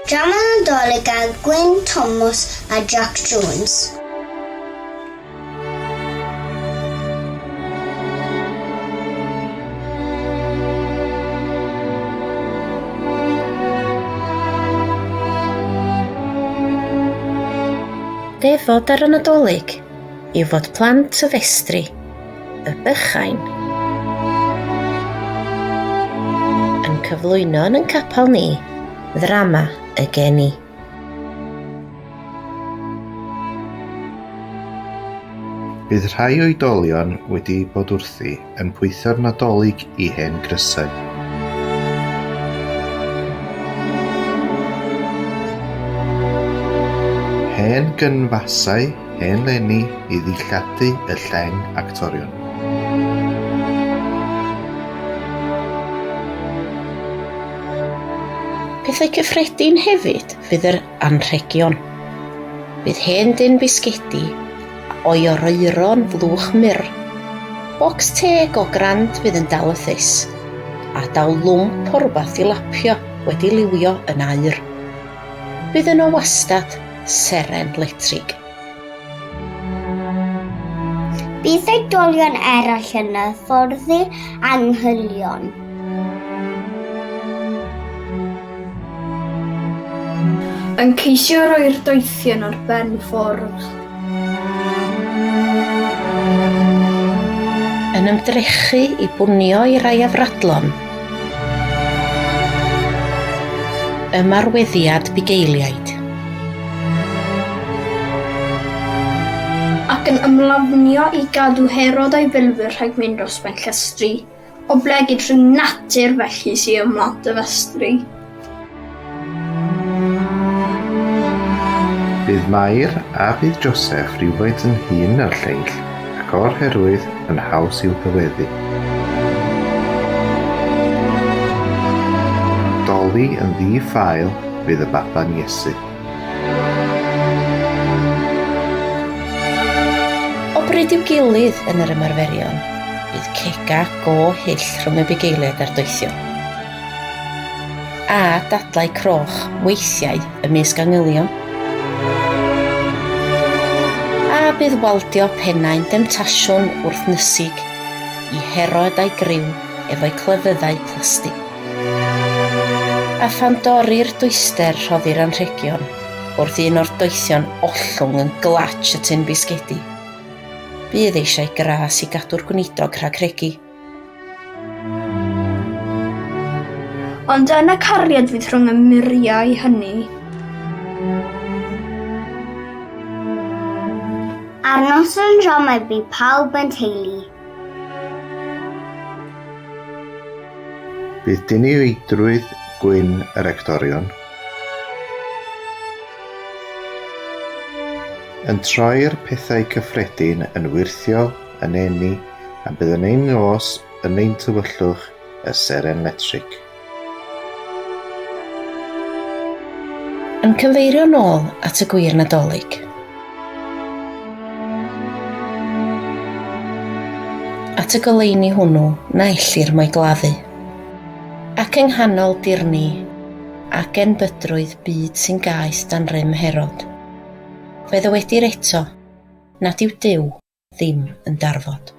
Drama Nadolig gan Gwyn Thomas a Jac Jones. Defod ar y Nadolig yw fod plant y festri, y bychain, yn cyflwyno yn ein capel ni ddrama y geni. Bydd rhai oedolion wedi bod wrthi yn pwytho'r Nadolig i hen grysau. Hen gynfasau, hen leni i ddilladu y lleng actorion. Pethau cyffredin hefyd fydd yr anrhegion. Bydd hen dun bisgedi o'i oreiro'n flwch mur. Bocs teg o grand fydd yn dal y thus, a daw lwmp o rywbeth i lapio wedi liwio yn aur. Bydd yno wastad seren letrig. Bydd oedolion eraill yn hyfforddi anghylion. Yn ceisio rhoi'r doethion ar ben ffordd. Yn ymdrechu i bwnio i rai afradlon. Ymarweddiad bugeiliaid. Ac yn ymlafnio i gadw Herod a'i filwyr rhag mynd dros ben llestri. Oblegid rhyw natur felly sy ym mhlant y festri. Bydd Mair a bydd Joseff rywfaint yn hŷn na'r lleill, ac o'r herwydd yn haws i'w hyweddu. Doli yn ddi-ffael fydd y baban Iesu. O bryd i'w gilydd yn yr ymarferion, bydd cega go hyll rhwng y bugeiliaid a'r doethion. A dadlau croch weithiau ymysg angylion. A bydd waldio pennau'n demtasiwn wrthnysig i Herod a'i griw efo'u clefyddau plastig. A phan dorri'r dwyster rhoddir anrhegion wrth un o'r doethion ollwng yn glatsh y tun bisgedi. Bydd eisiau gras i gadw'r gweinidog rhag rhegi. Ond yn y cariad fydd rhwng y muriau hynny. Ar noson dramau bydd pawb yn teulu. Bydd diniwydrwydd gwyn yr actorion yn troi'r pethau cyffredin yn wyrthiol, yn eni, a bydd yn ein nos, yn ein tywyllwch, y seren letrig. Yn cyfeirio nôl at y gwir Nadolig. At y goleuni hwnnw na ellir mo'i gladdu. Ac yng nghanol dirni ac enbydrwydd byd sy'n gaeth dan rym Herod, fe ddywedir eto nad yw Duw ddim yn darfod.